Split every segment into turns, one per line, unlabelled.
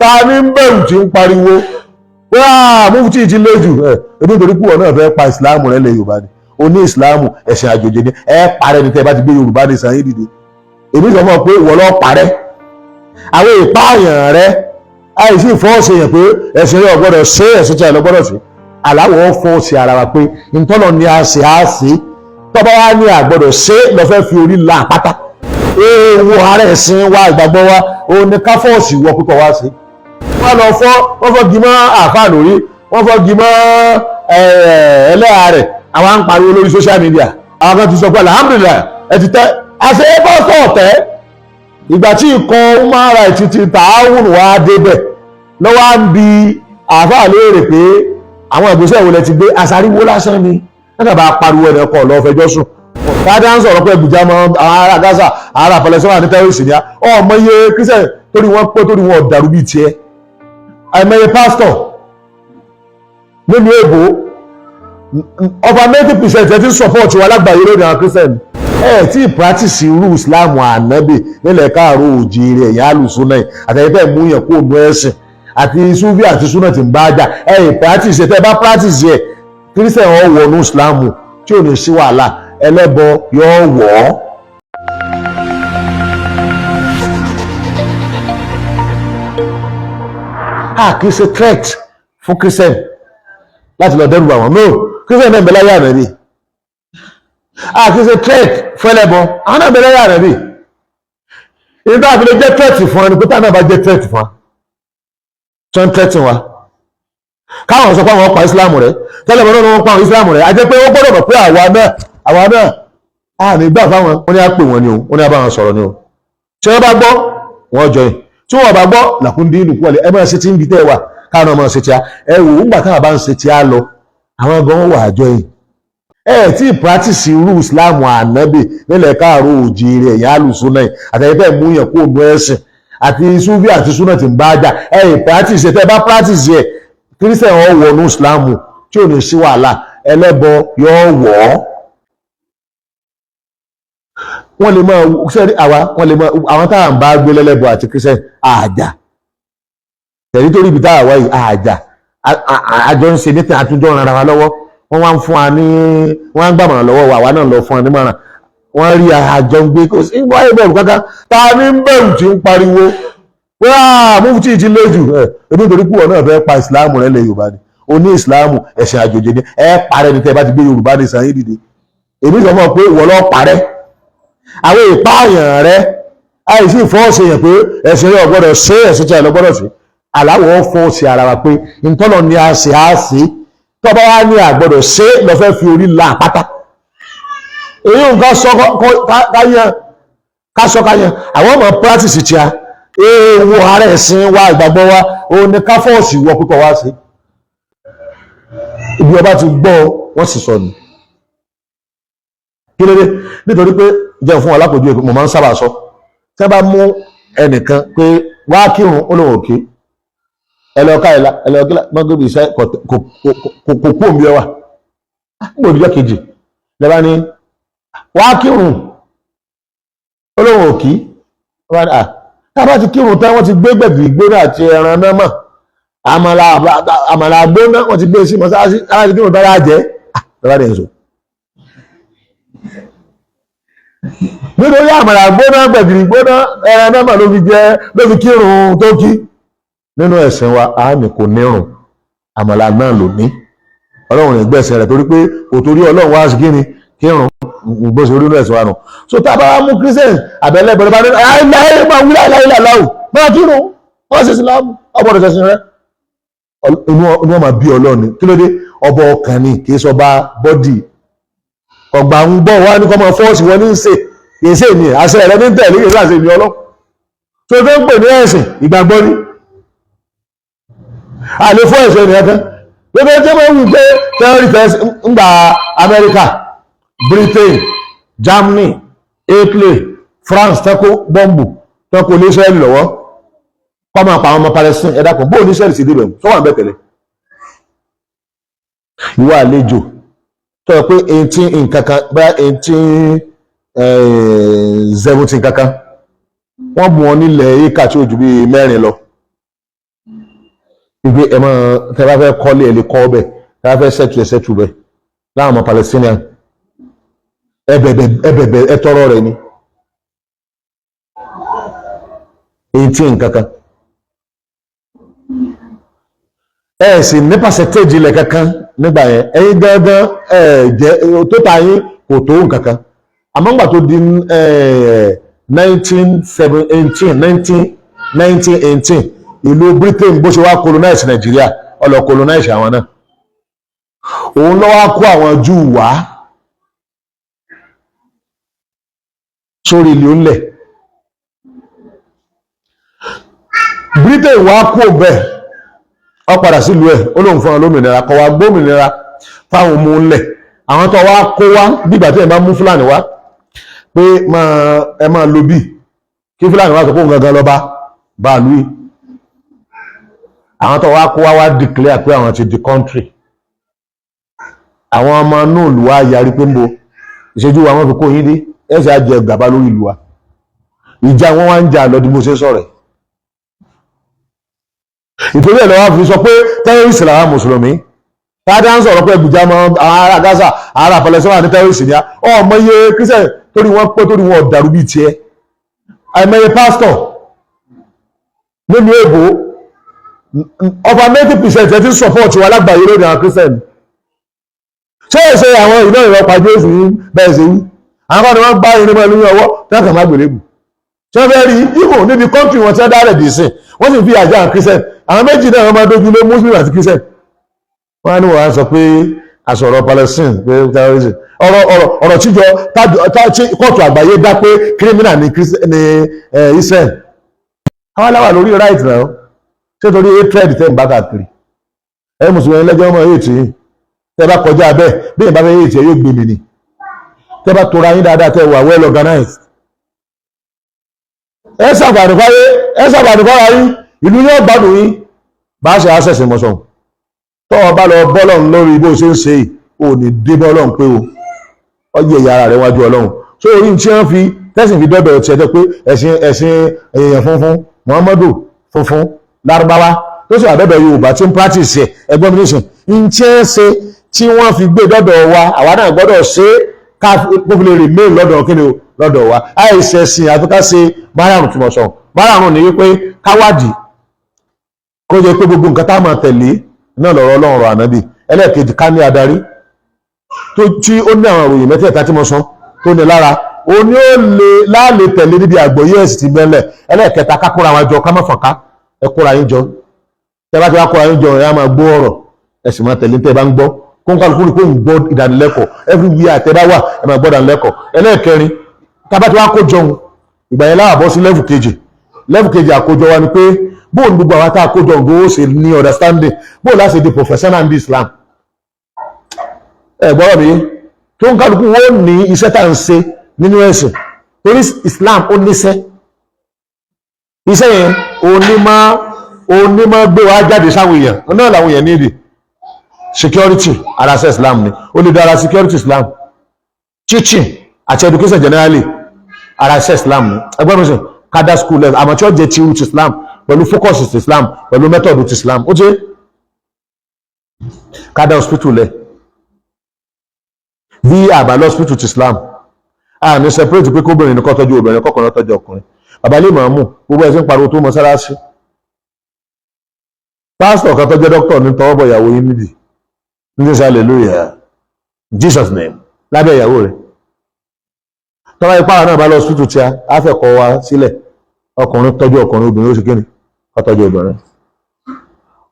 Ta ní ń bẹ̀rù tí ń pariwo pé mufti ti lé jù ẹ̀? Ebi nítorí púpọ̀ náà fẹ́ pa ìsìláàmù rẹ̀ lẹ̀ Yorùbá ni. Ó ní ìsìláàmù ẹ̀sìn àjòjì ni. Ẹ parẹ́ ni tẹ́ ẹ bá ti gbé Yorùbá ní sàn yín dìde. Èmi sọ fún ọ pé ìwọ lọ parẹ́. Àwọn ìpáàyàn rẹ àìsí ìfọ́ọ̀sì yẹn pé ẹ̀sìn rẹ ọ̀gbọ́dọ̀ ṣe, ẹ̀sìn tí a lọ gbọ́dọ̀ ṣe. Aláwọ̀ fọ́ọ̀sì ara wa pé ntọ́nà ni a ṣe á ṣe. Tọ́ba wa ní àgbọ́dọ̀ ṣe, lọ fẹ́ fi orí la àpáta. Ewu ara ẹ̀sìn wa, ìgbàgbọ́ wa, òun ni ká fọ́ọ̀sì wọ pípọ̀ wá sí. Wọ́n lọ fọ́, wọ́n fọ́ gímọ́ àáfàá lórí, wọ́n fọ́ gímọ́ ẹlẹ́yà rẹ̀. Àwọn à ń pariwo lórí social media. Àwọn kan ti sọ pé alhamdulillahi, ẹ ti tẹ́ àṣẹ pásítọ̀ ọ̀tẹ́. Ìgbà tí ikọ̀ human rights ti tààwùn wá débẹ̀ lọ́wọ́ á ń bi àáfàá léèrè pé àwọn ìgbésẹ̀ wo lẹ ti gbé. Àṣàríwó lásán ni wọ́n kàn bá pariwo, ẹ̀ kọ́ lọ́ọ́ fẹjọ́ sùn. Káàdá ń sọ̀rọ̀ pé gbìjà mọ́ àwọn ará Gaza, ará Palestine ní terrorist ní. Ọmọ iye Christian torí wọ́n pé torí wọn dàrú bíi tiẹ̀. Àìmọye pásítọ̀ nínú èbó, over 90% ẹ ti ń support wa lágbàáyé lórí àwọn Christian. Ẹ tí practice irú Islam ànábì nílẹ̀ káàró òjìrì. Ẹ̀yìn alùsùn náà àtẹ̀yẹ́tẹ̀ mú yẹn kó nu ẹ̀sìn àti sufi àti súnà tí ń bá jà. Ẹ practice ẹ. Tẹ́ bá practice ẹ, Christian ọ̀ wọnú Islam tí ò ní sí wàhálà, ẹlẹ́bọ yóò wọ̀ ọ́. A kì í ṣe threat fún Christian láti lọ dẹ́rù bà wọ́n. No, Christian náà ń bẹ láyé ànábì. A kì í ṣe threat fẹ́lẹ́bọ, àwọn náà ń bẹ láyé ànábì. Ìgbà àfi lè jẹ́ threat fún ẹni pé táwọn náà bá jẹ́ threat fún wa, tí wọ́n ń threat wa, káwọn sọ pé àwọn pa Islam rẹ, tẹ́lẹ̀ mọ́ náà wọ́n pa àwọn Islam rẹ, a jẹ́ pé wọ́n gbọ́dọ̀ mọ̀ pé àwa náà a ní gbà fáwọn. Wọ́n ní á pè wọ́n ni o, wọ́n ní á bá wọn sọ̀rọ̀ ni o. Tí wọ́n bá gbọ́, wọ́n jọyìn. Tí wọ́n bá gbọ́, làkúndé ìlú kúwọ̀lẹ̀. Ẹ máa ṣe tí ń bi tẹ́ wà, káwọn náà máa ṣe tí a. Ẹ wò ó, ńgbà táwọn bá ń ṣe tí a lọ, àwọn gan wà jọyìn. Ẹ tí practice irú Islam ànábì nílẹ̀ káàró òjìrì. Ẹ̀yìn alùsùn náà àtẹ̀yẹ́tẹ̀ mú yẹn kó nu ẹ̀sìn àti sufi àti súnà tí ń bá jà. Ẹ practice ẹ. Tẹ́ bá practice ẹ, Christian ọ̀ wọnú Islam tí ò ní sí wàhálà, ẹlẹ́bọ yóò wọ̀ ọ́. Wọ́n lè máa sẹ́rí àwa, wọ́n lè máa àwọn táà ń bá gbé lẹ́lẹ́bọ àti Christian àjà tẹ̀lé torí ibi táà wáyé àjà àjọ ń ṣe níta, àtúnjọ ń rara wa lọ́wọ́. Wọ́n wá ń fún wa ní, wọ́n á ń gbàmọ̀ràn lọ́wọ́ wa, àwa náà lọ fún wa nímọ̀ràn. Wọ́n rí àjọ ń gbé, kò sí wáyé bẹ̀rù kankan. Ta ní ń bẹ̀rù tí ń pariwo pé mufti ti lé jù? Ẹ̀ ebi nítorí púpọ̀ náà fẹ́ pa ìsìláàmù rẹ̀ lẹ̀ Yorùbá ni. Ó ní ìsìláàmù ẹ̀sìn àjòjì ni. Ẹ parẹ́ ni tẹ́ ẹ bá ti gbé Yorùbá ní sàn yín dìde. Èmi sọ fún ọ pé ìwọ lọ parẹ́. Àwọn ìpáàyàn rẹ àìsí ìfọ́ọ̀sì yẹn pé ẹ̀sìn rẹ ọ̀gbọ́dọ̀ ṣe, ẹ̀sìn tí a lọ gbọ́dọ̀ ṣe. Aláwọ̀ fọ́ọ̀sì ara wa pé ntọ́nà ni a ṣe á ṣe. Tọ́ba wa ní àgbọ́dọ̀ ṣe, lọ fẹ́ fi orí la àpáta. Èyí nǹkan sọ káyàn, ká sọ káyàn. Àwọn ọmọ practice tí a. Ewu ara ẹ̀sìn wa, ìgbàgbọ́ wa, òun ni ká fọ́ọ̀sì wọ pípọ̀ wá sí. Ibi ọba ti gbọ́, wọ́n sì sọ ni. Kí ló dé? Nítorí pé jẹun fún alákòójú èkó, mo máa ń sábà sọ, tí wọ́n bá mú ẹnìkan pé wá kírun, ó lóun òkè, ẹ lọ ká ẹ la, ẹ lọ kí mọ́gòbí iṣẹ́ kò kú òmí ẹ wà. Nígbà òdìjọ́ kejì lẹ́bàá ní wá kírun, ó lóun òkì. Tá a bá ti kírun tán, wọ́n ti gbé gbẹ̀gì gbóná àti ẹran náà mọ̀, àmàlà gbóná, wọ́n ti gbé sí mọ́sáàsì. Tá a bá ti kírun tán láà jẹ́ lọ́ba ní ẹ̀sọ́. Nítorí àmàlà gbóná, gbẹ̀gìrì gbóná, ẹran náà mà ló fi jẹ, ló fi kírun tó kí. Nínú ẹ̀sìn wa, àmì kò nírun, àmàlà náà ló ní. Ọlọ́run ní gbẹ̀sẹ̀ rẹ̀ torí pé kò torí ọlọ́run wá sí kíni kírun bó ṣe orí nínú ẹ̀sìn wa nù. So tá a bá mú Christian àbẹ̀lẹ̀ bẹ̀rẹ̀ bá ní àìláyé máa wí láìláìláìláwù, máa kírun, wọ́n ṣe sílámù ọgbọ́dọ̀ ṣẹ̀sìn rẹ̀. Inú ọmọ bí ọlọ́run ni. Kí ló dé? Ọba ọkàn ni, kì í sọba bọ́dì. Ọgbà ń gbọ́ wá ní kọ́mọ fọ́ọ̀sì wọn ní í ṣe, kì í ṣe èmi àṣẹ rẹ ní tẹ̀lé, kì í ṣe èmi ọlọ́ tó fẹ́ ń pè ní ẹ̀sìn ìgbàgbọ́ ni. Àlè fún ẹ̀sìn ènìyàn kan gbogbo tí wọ́n wù pé terrorist ń gba Amẹ́ríkà, Britain, Germany, Italy, France, tẹ́kọ̀ bọ́ǹbù tẹ́kọ̀ ní Israẹli lọ́wọ́ kọ́ máa pa àwọn ọmọ Palestine. Ẹ̀dá kan bóò ní Israẹli sì débẹ̀ tó wà ń bẹ̀ tẹ̀lé. Ìwọ àlejò tó yẹ pé 18 nǹkankan bá 1817 kankan, wọ́n bù wọn nílẹ̀ éka tí ó ju bíi 4 lọ. Wípé ẹ máa, tẹ́ bá fẹ́ kọ́lé, ẹ lè kọ́ ọbẹ̀, tẹ́ bá fẹ́ settle, ẹ settle bẹ̀ láwọn ọmọ Palestinian. Ẹ bẹ̀bẹ̀, ẹ bẹ̀bẹ̀, ẹ tọrọ rẹ̀ ni 18 kankan. Ẹ sì ní percentage ilẹ̀ kankan nígbà yẹn. Ẹ̀yin gángan ẹ jẹ́ tó ta yín kò tó nǹkankan. Àmọ́ ńgbà tó di 1917, 1918, ìlú Britain bó ṣe wá colonize Nàìjíríà, ó lọ colonize àwọn náà. Òun ló wá kó àwọn Júù wá sórí ilé ńlẹ̀. Britain wá kó bẹ́ẹ̀, ó padà sílùú ẹ̀, ó lóun fún wọn lómìnira, kó wá gbómìnira fáwọn ọmọ ńlẹ̀. Àwọn tó wá kó wá, bígbà tí ẹ bá mú Fúlàní wá pé ẹ máa lo bí kí Fúlàní wá sọ pé òun gangan lọ́ba báàlú yìí. Àwọn tó wá kó wá wá declare pé àwọn ti di country. Àwọn ọmọ inú ìlú wa yarí pé ń bo ìṣẹ́jú wa wọ́n fi kó yín dé, ẹ sì á jẹ gàba lórí ìlú wa. Ìjà wọn wá ń jà lọ di mo ṣe sọ̀rọ̀. Ìtorí ẹ̀ lọ́wọ́ fi sọ pé terrorist làwọn mùsùlùmí. Tádá ń sọ̀rọ̀ pé ẹgbùjá mọ́ àwọn ará Gaza, ará Palestine ní terrorist ní ọmọ iye Christian torí wọ́n pé torí wọn ọ̀dàrú bíi tiẹ̀. Àìmọye pásítọ̀ nínú èbó, over 90% ẹ ti ń support wa lágbàáyé lórí àwọn Christian. Ṣé èsè àwọn ìlú ìrọ̀pá Jésù yìí bẹ́ẹ̀ ṣe wí? Àwọn kan ní wọ́n gbá irin mọ́ ní ọwọ́ tí wọ́n kàn má gbèrèbù. Tí wọ́n fẹ́ rí ibò níbi country wọn tí wọ́n dá rẹ̀ dì sí, wọ́n sì fi àjọ àwọn Christian. Àwọn méjì náà wọ́n máa dójú lé, Muslim àti Christian. Wọ́n á ní wọ́n á sọ pé àsọ̀rọ̀ Palestine pé terrorism, ọ̀rọ̀ tíjọ kóòtù àgbáyé dá pé criminal ní Israel. Àwọn aláwà lórí right náà. Ṣé torí hatred tẹ́ ń bá káàkiri? Ẹ mùsùlùmí ẹlẹ́jọ́ ọmọ hate yìí, tẹ́ bá kọjá bẹ́ẹ̀, bí ìbá fẹ́ hate ẹ yóò gbé mi ni. Tẹ́ bá tora yín dáadáa, tẹ́ wà well organized, ẹ ṣàǹfààní fáyé, ẹ ṣàǹfààní fára yín, ìlú yóò gbádùn yín. Bá ṣe àṣẹṣe mọ́sán tọ́ ọ bá lọ bọ́lọ̀n lórí bó ṣe ń ṣe yìí, ò ní dé bọ́lọ̀n pé o ọ yẹ ìyá ara rẹ wájú Ọlọ́run. So orí tí wọ́n fi tẹ́sìn fi dọ́dọ̀ tiẹ̀ tẹ́ pé ẹ̀sìn èèyàn funfun, Muhammadu funfun Lárúbáwá tó sì wà dọ́dọ̀ Yorùbá tí ń practice ẹ̀. Ẹgbọ́n mi nísìn ń tí ń ṣe tí wọ́n fi gbé dọ́dọ̀ wa, àwa náà gbọ́dọ̀ ṣe é ká kó fi lè remain lọ́dọ̀ kí ni o, lọ́dọ̀ wa. Àìṣẹ̀sìn àfi ká ṣe márààrún tí mo sọ. Márààrún ni wípé káwádìí kó jẹ́ pé gbogbo nǹkan tá a máa tẹ̀lé náà lọ́rọ̀ Ọlọ́run, ọ̀rọ̀ ànábì. Ẹlẹ́ẹ̀kejì, ká ní adarí tó tí ó ní àwọn ìròyìn mẹ́tẹ̀ẹ̀ta tí mo sọ tó ní lára, ó ní ó lè láàlè tẹ̀lé níbi àgbọ́yé ẹ̀sìn ti bẹ́lẹ̀. Ẹlẹ́ẹ̀kẹta, ká kóra wa jọ, ká má fọ̀nká. Ẹ kóra yín jọ. Tẹ́ bá ti wá kóra yín jọ, ẹ á máa gbọ́ ọ̀rọ̀, ẹ sì máa tẹ̀lé tẹ́ bá ń gbọ́. Kó ń kálukú rí kó ń gbọ́ ìdánilẹ́kọ̀ọ́ everywhere tẹ́ bá wà, ẹ máa gbọ́ ìdánilẹ́kọ̀ọ́. Ẹlẹ́ẹ̀kẹrin, tá bá ti wá kó jọun, ìgbà yẹn láwà bọ́ sí level kejì. Level kejì àkójọ wa ni pé bóun gbogbo àwọn tá a kójọ ògo ó ṣe ní understanding, bóun láti di professional in Islam. Ẹ gbọ́dọ̀ mi tó ń kálukú wọ́n ní iṣẹ́ tá à ń ṣe nínú ẹ̀sìn, torí Islam ó níṣẹ́. Iṣẹ́ yẹn onímọ̀ gbé wa jáde sáwọn èèyàn náà làwọn èèyàn nídìí. Security ara ṣe Islam ni, ó lè dára. Security Islam, teaching àti education generally, ara ṣe Islam ni. Ẹgbẹ́ mi sìn kada school level, àmọ́ tí ó jẹ́ ti Islam pẹ̀lú focus ti Islam, pẹ̀lú method ti Islam, ó jẹ́ kada hospital lẹ̀. Bí àbálọ́ hospital ti Islam, a ní separate pé kóbìnrin ní kó tọ́jú obìnrin, kọ́kùnrin tọ́jú ọkùnrin. Bàbá ilé màmú gbogbo ẹ̀ sí ń pariwo tó mọ́sálásí. Pásítọ̀ kan tó jẹ́ dókítà ní tọwọ́ bọ̀ ìyàwó yín nídìí ní sẹ́ hallelujah, Jesus name lábẹ́ ìyàwó rẹ̀. Tọ́lá ipá náà bá lọ hospital tí a fẹ́ kọ́ wa sílẹ̀, ọkùnrin tọ́jú ọkùnrin, obìnrin ó sì kíni kó tọ́jú obìnrin.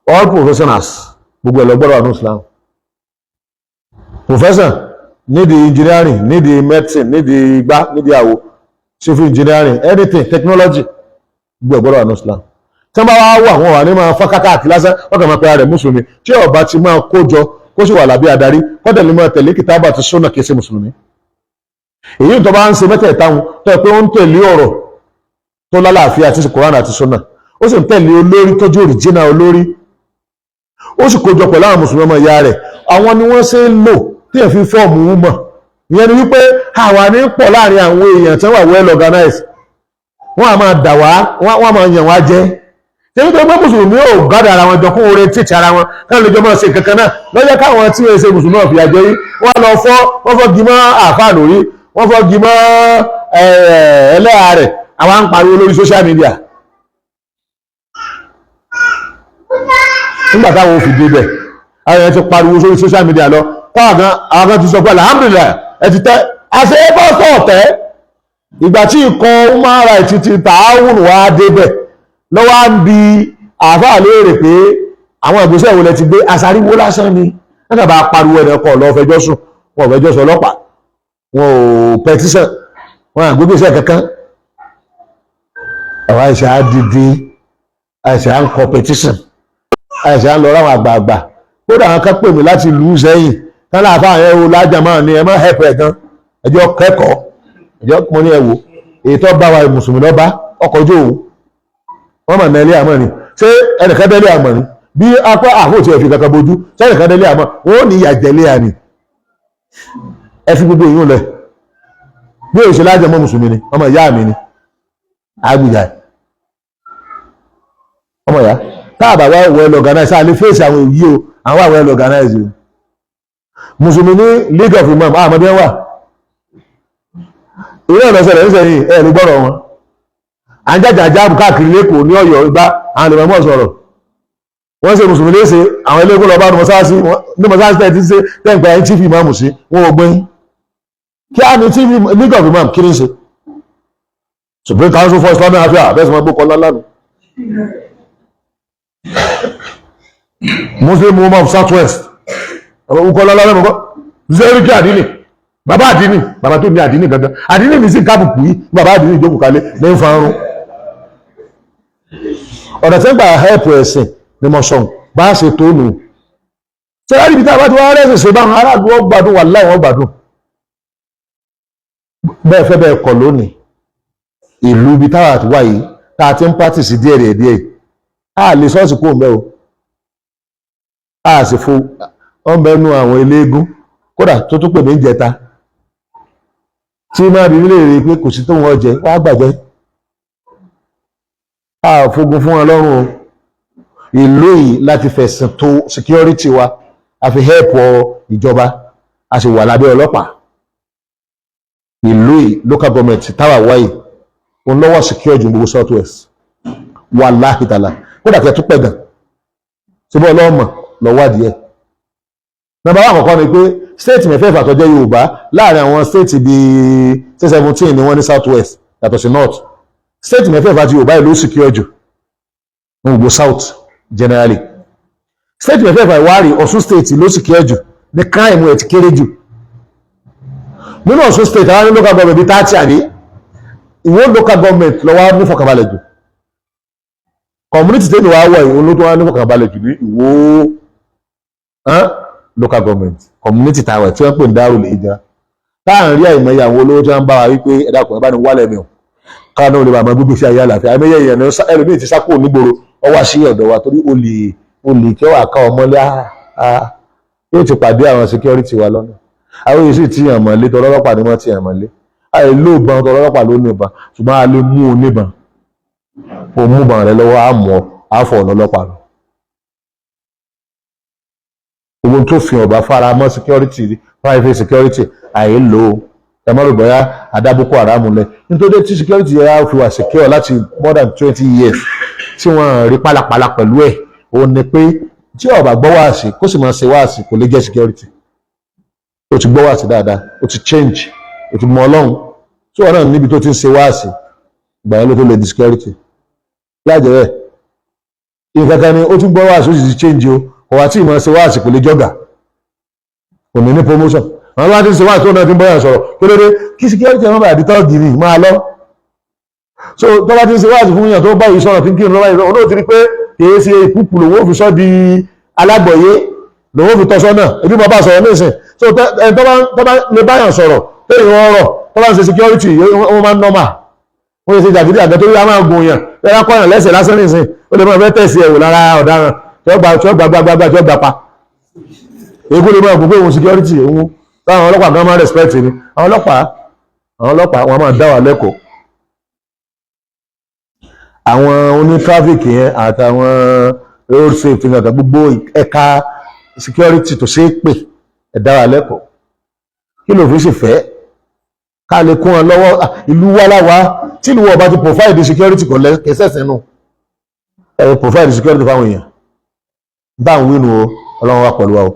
All professionals, gbogbo ẹ̀ lọ gbọ́dọ̀ wà ní Islam. Professor nídìí engineering, nídìí medicine, nídìí igbá, nídìí àwo, civil engineering, anything technology, gbogbo ẹ̀ gbọ́dọ̀ wà ní Islam. Tí wọ́n bá wá wà, wọ́n wà ní máa fọ́n káàkiri lásán, wọ́n kàn máa pe ara rẹ̀ mùsùlùmí. Tí ó bá ti máa kó jọ, kó sì wà lábẹ́ adarí, kọ́dẹ̀ lè máa tẹ̀lé kìtàbà àti súnà, kìí ṣe mùsùlùmí. Èyí tó bá ń ṣe mẹ́tẹ̀ẹ̀ta wọn, tó yẹ pé ó ń tẹ̀lé ọ̀rọ̀ tó lálàáfíà àti Kùránì àti súnà, ó sì ń tẹ̀lé olórí tọ́jú òrìjínà olórí, ó sì kójọ pẹ̀lú àwọn mùsùlùmí ọmọ ìyá rẹ̀, àwọn ni wọ́n ṣe ń lò tí ẹ̀ fi form mọ̀. Ìyẹn ni wípé àwa ní pọ̀ láàrin àwọn èèyàn tí wọ́n wà well organized, wọ́n á máa dà wá, wọ́n á máa yàn wá jẹ. Tẹ́lẹ̀ tó gbé mùsùlùmí ò gádà ara wọn jọ kún oore títí ara wọn káwọn lè jọ máa ṣe kankan náà lọ́jọ́ káwọn tí wọ́n ṣe mùsùlùmí náà fìyà jẹ yín. Wọ́n lọ fọ́, wọ́n fọ́ gímọ́ àáfàá lórí, wọ́n fọ́ gímọ́ ẹlẹ́yà rẹ̀. Àwa ń pariwo lórí social media. Nígbà táwọn ò fi débẹ̀, àwọn èèyàn ti pariwo sórí social media lọ kọ́ àgán, àwọn kan ti sọ pé alhamdulillah ẹ ti tẹ́ àṣẹ pásítọ̀ ọ̀tẹ́. Ìgbà tí ikọ̀ human rights ti tààwùn wá débẹ̀ lọ́wọ́ á ń bi àáfàá léèrè pé àwọn ìgbésẹ̀ wo lẹ ti gbé. Àṣàríwó lásán ni wọ́n kàn bá pariwo, ẹ̀rọ kọ̀ lọ́ọ́ fẹjọ́ sùn, wọn ò fẹjọ́ sùn ọlọ́pàá, wọn ò petition, wọn à gbégbèsè kankan. Àwọn àìsàn á dìde, àìsàn á ń kọ petition, àìsàn á ń lọ ráwọn àgbààgbà. Kódà àwọn kan pè mí láti ìlú sẹ́yìn kán láàfáà yẹn o lájàmá ni ẹ má help ẹ̀ gan, ẹjọ́ kẹ́kọ̀ọ́ ẹjọ́. Mo ní ẹ wò, èyí tó bá wa mùsùlùmí lọ́ba ọkọ̀ ojú òun wọ́n mọ̀ nílé àmọ́ ni. Ṣé ẹnìkan délé àmọ́ ni bí apá àfóòtí ẹ̀ fi kankan bojú? Ṣé ẹnìkan délé àmọ́? Wọ́n ò ní ìyà jẹ̀lé àní. Ẹ fi gbogbo èyí lẹ̀ bí òṣèlú lájẹmọ́ mùsùlùmí ni, ọmọ ìyá mi ni àgbìjà ọmọ ìyá. Táàbà wá well organized, sáà lè fèsì àwọn èyí o. Àwọn wà well organized o. Mùsùlùmí ní League of Imam, àmọ́ bí wọ́n wà ìwé ìlọsẹ̀lẹ̀ ń sẹ́yìn ẹ̀ ní gbọ́rọ̀ wọn. À ń jàjà jáàbù káàkiri lẹ́kọ̀ọ́ ní Ọ̀yọ́ ìgbà àwọn lè mọ̀ sọ̀rọ̀. Wọ́n ṣe mùsùlùmí léṣe, àwọn eléégún lọ bá ní mọ́sáàsì, ní mọ́sáàsì tẹ̀ tí ṣe tẹ̀ǹpẹ̀ ẹ̀ chief imam sí wọn ò gbẹ́yìn. Kí á ní chief League of Imam kí ní ṣe? Supreme Council for Islamic Affairs, bẹ́ẹ̀ sì máa gbókọ̀ lálánà. Muslim Women of South West, orúkọ lálánà mọ́kọ́ Zeriki Adini, bàbá Adini, bàbá tó ní Adini gangan. Adini ní sí kábùkù yìí, bàbá Adini ìjókòó kalẹ̀ ní ń farun. Ọ̀nà tí ń gbà help ẹ̀sìn ni mo sọ̀hún bá a ṣe tó nù. Ṣé láti ibi tí a bá ti wá rẹ́sì ṣe báwọn aráàlú wọn gbádùn, wà láì wọ́n gbádùn. Bẹ́ẹ̀ fẹ́ bẹ́ẹ̀ kọ̀ lónìí, ìlú ibi táwa ti wà yìí tá a ti ń pátìsì díẹ̀ díẹ̀ díẹ̀, a lè sọ́ọ̀sì kúrò mẹ́ o. A sì fo ọmọ ẹnu àwọn eléégún kódà tó tún pè mí ń jẹta tí máa bí nílé rè pé kò sí tóun ọjẹ wàá gbàjẹ́. A fogun fún wọn lọ́rùn o. Ìlú yìí láti fẹ̀sìn tó security wa, a fi help ìjọba, a sì wà lábẹ́ ọlọ́pàá. Ìlú yìí, local government táwa wáyé, òun lọ́wọ́ secure ju gbogbo South West, wàláhì tàlà. Kódà kẹ́ tó pẹ̀ gan síbẹ̀ ọlọ́mọ lọ wádìí ẹ̀. Number one àkọ́kọ́ ni pé state mẹ́fẹ̀ẹ̀fà tó jẹ́ Yorùbá láàrin àwọn state bíi 17 ni wọ́n ní South West yàtọ̀ sí North. State mẹ́fẹ̀ẹ̀fà ti Yorùbá ìlú secure jù ní gbogbo South generally. State mẹ́fẹ̀ẹ̀fà ìwárì, Ọ̀ṣun State ló secure jù ní crime ẹ̀ ti kéré jù nínú Ọ̀ṣun State. Àwọn ní local government bíi 30 àní Ìwó local government lọ́wọ́ nífọ̀kànbalẹ̀ jù. Community tẹ́lẹ̀ wá wọ̀ ìwó ló tó wá nífọ̀kànbalẹ̀ jù ní Ìwó local government, community tàwẹ̀ tí wọ́n pè ní Darul Hijra. Táà ń rí àìmọye àwọn olówó tí wọ́n ń bá wa wípé ẹ̀dá kò bá ní wálẹ̀ mi ò káwọn náà lè bá máa gbégbé sí ayé àlàáfíà. Àìmọye èèyàn ní ẹlòmíì ti sá kúrò nígboro, ọ wá sí ọ̀dọ̀ wa torí olè, olè tí ó wà ká ọmọlé yóò ti pàdé àwọn security wa lọ́nà. Àwọn èyí sì ti yàn mọ́lé tọlọ́pàá ni wọ́n ti yàn mọ́lé. Àì lóòbọn tọlọ́pàá ló ní ìbọn, ṣùgbọ́n a lè mú oníbọn kò mú ìbọn rẹ lọ́wọ́, á mú ọ, á fọ̀ ọ̀nà ọlọ́pàá lọ. Gbogbo tó fi ọba fara mọ́ security, private security àì lò ó. Ẹ má rò bóyá adá Boko Haram lẹ nítorí tí security yẹn á fi wà secure láti more than 20 years tí wọ́n rí pálapàla pẹ̀lú ẹ̀. Ó ní pé tí ó bá gbọ́ wáàsí kó sì máa ṣe wáàsí, kò lè jẹ́ security. Ó ti gbọ́ wáàsí dáadáa, ó ti change, ó ti mọ Ọlọ́run tí wọn náà níbi tó ti ń ṣe wáàsí, ìgbà yẹn ló tó lè di security. Láìjẹ́ bẹ́ẹ̀, nǹkan kan ni ó tún gbọ́ wáàsí, ó sì ti change o, kò wá tí ì máa ṣe wáàsí, kò lè jọ́gà, kò ní ní promotion. Àwọn bá ti ń ṣe wáàsí tó náà ti ń bọ́yà sọ̀rọ̀, kí ló dé kí security ẹ̀ má bàa di tọ́ọ̀gì ni máa lọ. So tó bá ti ń ṣe wáàsí fún yàn tó bá yìí sọ̀rọ̀, tí ń kírun lọ́wọ́ yìí, olóòtú rí pé kìí ṣe ìkúkù lòun ó fi sọ́ di alágbọ̀yé, lòun ó fi tọ́ sọ́nà ebi bàbá sọ̀rọ̀ nísìn. So ẹni tó bá lè báyàn sọ̀rọ̀ téèyàn ọ̀rọ̀ tó bá ń ṣe security, wọ́n máa ń normal. Wọ́n lè ṣe jàgídí àgbẹ̀ torí a máa gùn yàn lẹ́yìn akọ́yàn lẹ́sẹ̀ lásán nísìn, ó lè máa fẹ́ tẹ̀sí ẹ̀wò lára ọ̀daràn tí ó gba tí ó gba gba gba tí ó gba pa. Èkó lè máa gùn pé òun security òun táwọn ọlọ́pàá gan máa respect ni. Àwọn ọlọ́pàá wọn máa dá wa lẹ́kọ̀ọ́. Àwọn oní traffic yẹn àtàwọn road safety nǹkan, gbogbo ẹ̀ka security tó ṣe é pè, ẹ dá wa lẹ́kọ̀ọ́ kí ló fi sì fẹ́ ká lè kún ọ lọ́wọ́. Ìlú wa láwa tí ìlú wa bá ti provide security, kò lẹ́sẹ̀ sínú ẹ provide security fáwọn èèyàn bá ń wínú o. Ọlọ́run wa pẹ̀lú wa o.